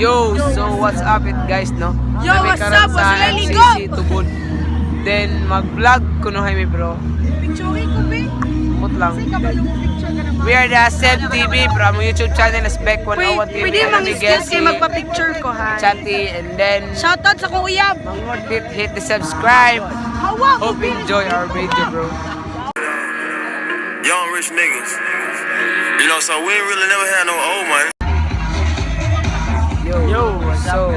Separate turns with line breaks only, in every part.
Yo, so what's up it guys, no?
Yo,
Kami
what's
karon
up?
sa
What's up,
MCC
Ligo?
Tubod. Then mag-vlog kuno mi, bro.
Picture ko, be.
Put lang.
Kasi kabalo mo picture ka naman.
We are the Seb TV from YouTube channel Spec 101 TV.
Pwede
And
mang
we
excuse
get
kay
si
magpa-picture ko, ha?
Chatty and then
Shoutout sa kong uyab.
hit the subscribe.
Hawa!
Hope you enjoy our video, bro.
Young rich niggas. So we ain't really never had no old money.
Yo, yo, so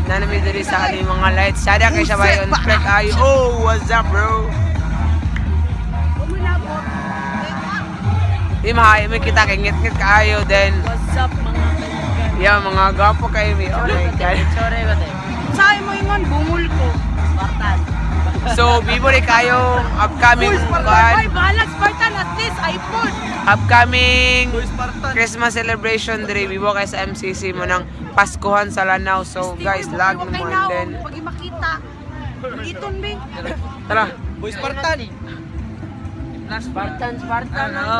nanami diri sa ating mga lights. Sada kay siya ba on fleck ay. Oh, what's up, bro? Di mahayo may kita kay ngit-ngit kaayo then
What's up, mga kaibigan?
yeah, mga gwapo kayo mi. Oh my God.
Saan mo ingon? Bungol ko.
So, bibo rin kayo upcoming
Uy, Spartan!
kuan,
Ay, bahalag Spartan! At least, iPhone!
Upcoming Christmas celebration diri bibo kay sa MCC mo ng Paskuhan sa Lanao. So, guys, lag
mo
mo and then
Pag makita. Iton, be.
Tara.
Boy Spartan.
Spartan, Spartan ano?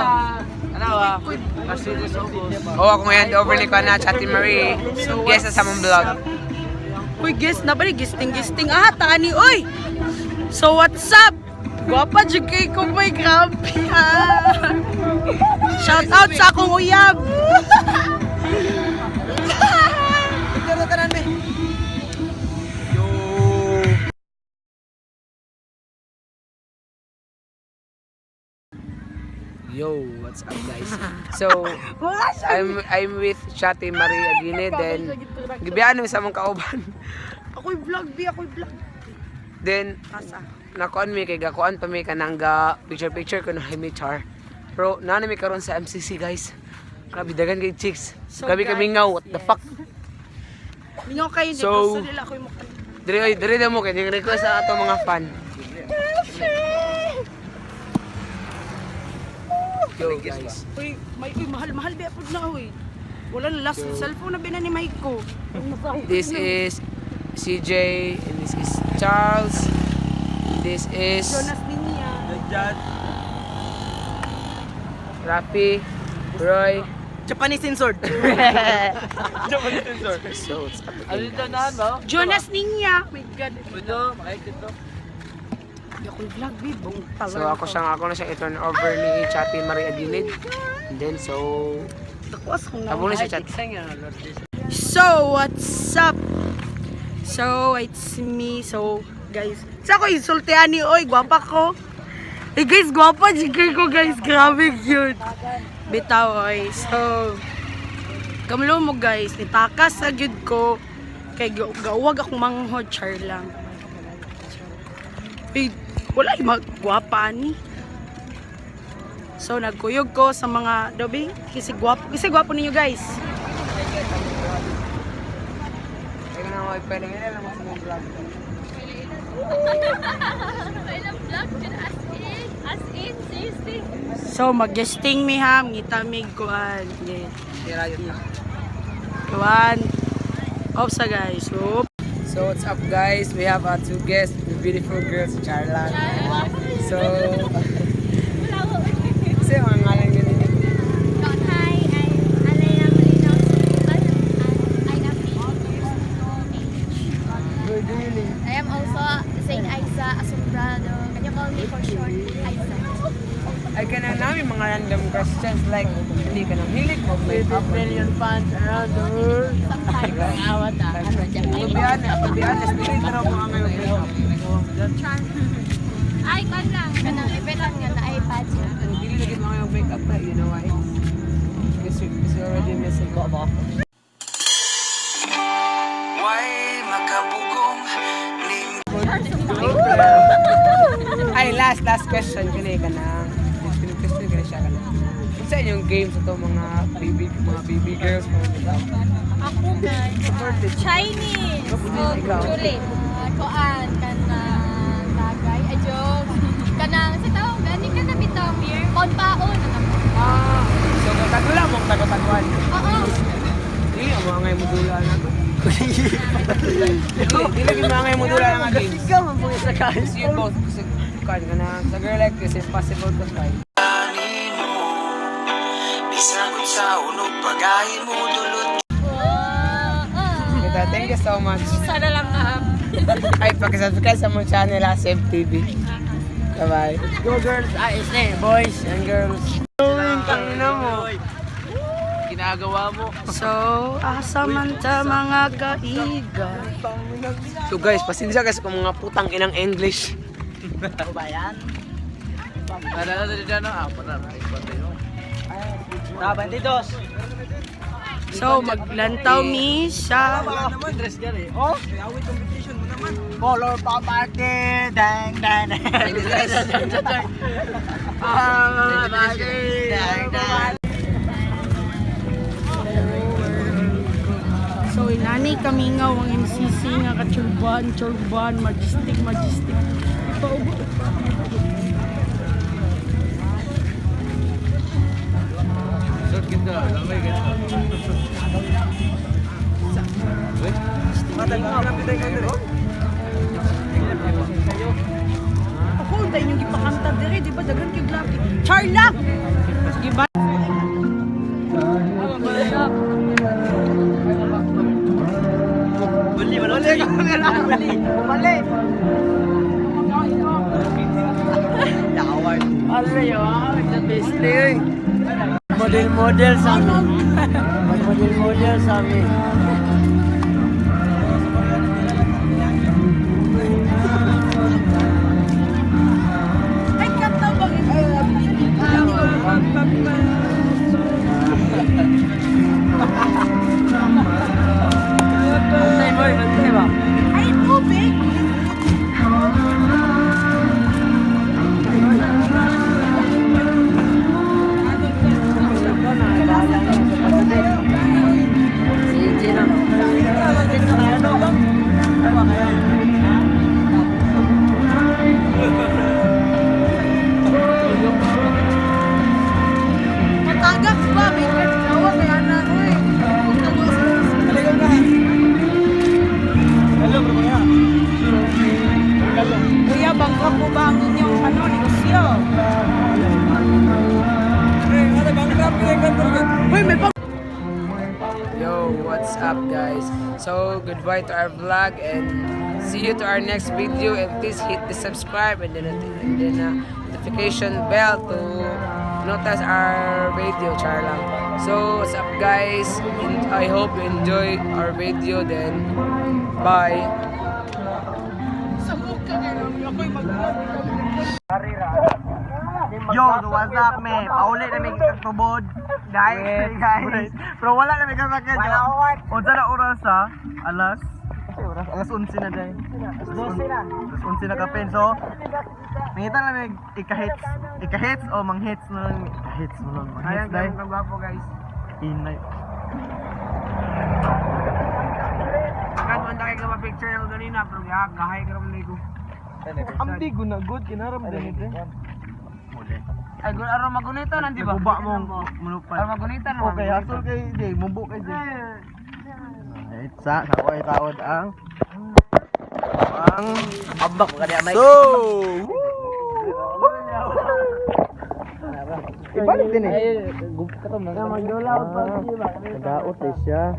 Ano ba? Oh, ako ngayon over ni Kuan na Chatty Marie. Guest sa among vlog.
Uy, guess na ba ni gisting-gisting? Ah, taani, uy! So, what's up? Gwapa, jud kay ko, boy. Grabe, ah. Shout out sa akong uyab.
Picture na tanan be.
Yo. Yo, what's up, guys? So, I'm with Chatty Marie Aguine, then gibiyaan mi sa among kauban.
Ako'y vlog, bi. Ako'y vlog.
Then
Asa?
Nakuan mi kay gakuan pa mi kanang ga picture picture kuno mi char. Pero naa na mi karon sa MCC, guys. Grabe dagan kay chicks.
So,
Grabe
guys,
kami ngaw, what the
yes.
fuck.
Mingaw kayo, di
So,
gusto nila ako'y mukha.
Dire oy, dire na mo kay request sa ato mga fan. Yo guys.
Uy, may, uy, mahal, mahal, bi. Apod na, uy. Wala na, last cellphone na binani ni Mike ko.
This is CJ and this is Charles. This is
Jonas Ninya.
Rafi, Roy.
Japanese censored.
So, what's up again, guys?
Jonas Ninya. My God. Ako'y vlog, bi. Bung
So ako na siyang i-turn over ni Chatty Marie Aguilid. And then so
Takuas kong
tabo na siya chat.
So, what's up? So, it's me. So, guys. Sa ako insultihan ni Oy, gwapa ko. Eh guys, gwapa jigger ko, guys. Grabe yun. Bitaw, oy. So, kamlo mo, guys. Nitakas sa gyud ko. Kay gawag akong manghod, char lang. Eh, wala yung magwapa ni. So, nagkuyog ko sa mga dobi. Kasi gwapo ninyo, guys.
Teka na mo, pwede nga lang sa mga vlog.
Ilang vlog dyan, as in, seriously.
So, mag-guesting mi ha, ngita mig kuan. Yeah.
Tira yun na.
Kuan. Off sa guys. So,
So what's up, guys? We have two guests, the beautiful girls, Charla. So, kasi mga ngalan yun ninyo.
Hi, I'm Alea Molina Sullivan, and I am 8 years of age.
Where do you live?
I am also Saint Aiza Asombrado. Can you call me for short, Aiza?
Ay, kanang namin mga random questions like, hindi ka nang hilig, mag-make up.
Million fans around the world.
Sometimes.
To be honest, dili na raw mga ngayon make up.
Ay, kwan lang. Kanang event lang nga na iPad.
Dili na gid mga ngayon make up, you know why? Because you already missing.
Why makabugong ning
Ay, last question kini ka na. Question kini siya ka na. Unsa inyong game sa to mga baby girls mga bitaw?
Ako, guys. Chinese. Oh,
Ikaw.
Chuli. Kuan, kanang tagay. Ay, joke. Kanang, sa tawag, gani ka na bitaw, beer. Paon-paon.
Ah, so tagula mo tago-taguan.
Oo.
Dili ang mga ngayon modula na to. Dili dili gyud mga ngayon modula na nga games.
Ikaw man po sa kain.
Kasi you both kasi kan ka na sa girl like this impossible to find.
Nino. Bisan sa unog pagahi mo dulot.
Wow.
Thank you so much.
Sana lang na.
Ay, pag-subscribe sa mong channel, ha, Save TV. Bye-bye.
Go girls, ay, stay, boys and girls.
Tangina mo.
Ginagawa mo.
So, asa man ta mga kaiga.
So guys, pasensya guys kung mga putang inang English.
Ano ba yan? Ah, 22.
So, maglantaw mi siya.
Naman dress gan eh. Oh, competition mo naman. Color pa party, dang dang. Ah, party, dang dang.
So, inani kami nga ang MCC nga kachurban, churban, majestic, majestic. Ipaubo. Ako, ang tayo yung gipakanta dire, di ba? Daghan kay grabe. Char lang! Sige ba?
Bali, bali, bali, bali. Yawar. Model model sa amin. Model model sa amin.
Ay, kanta ba?
Bantay boy, bantay ba?
Ay, tubig! Matagak ba? May katawa kaya na ko eh. Kuya, bangka po ba ang inyong ano, negosyo? Uy, may pag...
Yo, what's up guys? So, goodbye to our vlog and see you to our next video, and please hit the subscribe and then notification bell to notice our video, char lang. So, what's up guys? And I hope you enjoy our video then. Bye.
Sa mukha kayo, ako'y mag-vlog.
Yo, what's up, me? Pauli na may tubod. Guys, guys. Pero wala na may kasakit. Unsa na oras ha? Alas? Alas 11 na day. Alas 12 na. Alas 11 na kapin. So, nangita na may ika-hits. Ika-hits o mang-hits na lang. Ika-hits mo lang. Mang-hits day.
Kagwapo guys.
Inay.
Kan man ka ma-picture ng ganina pero gahay ka ron ko.
Amdi guna good kinaram din ito.
Ay, gud aron magunita nan di ba?
Naguba mo mulupad.
Aron magunita naman.
Okay, hasol kay Jay, mumbo kay Jay. Sa sa ay taod ang ambak ko kaniya mic. So, Ibalik din eh. Nagaot eh siya.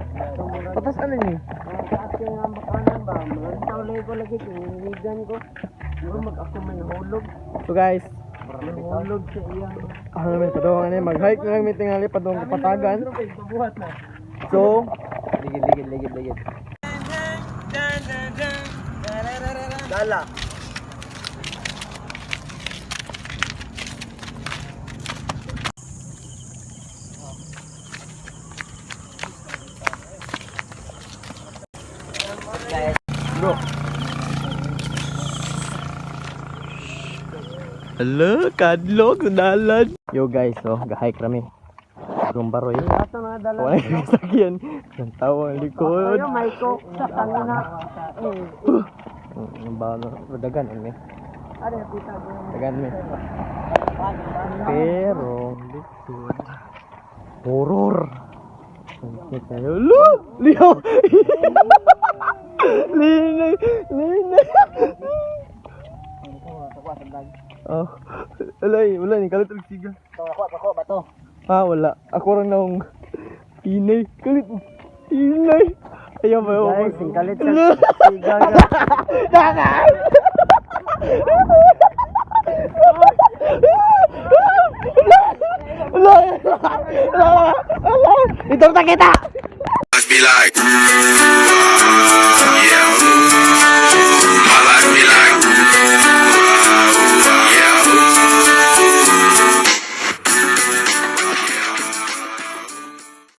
Patas ano ni? So guys, ano may padung ano mag-hike na lang may tingali padung kapatagan. So, ligid ligid ligid ligid. Dala. Bro. Hello, kadlok, dalan. Yo guys, oh, ga-hike rami. Bagong baroy. Wala yung sakyan. Ang tawa ang likod. Ayo, Maiko. Ang ba dagan ano eh. Dagan me. Pero ang likod. Horror. Ang tayo. Lo! Leo! Linay! Linay! Oh, alay, wala ni kalit og siga. Ako, bato.
Ah, wala. Ako rin naong inay. Kalit. Inay.
Ayaw ba? Guys, singkalit sa Ito ta kita!
Must be like.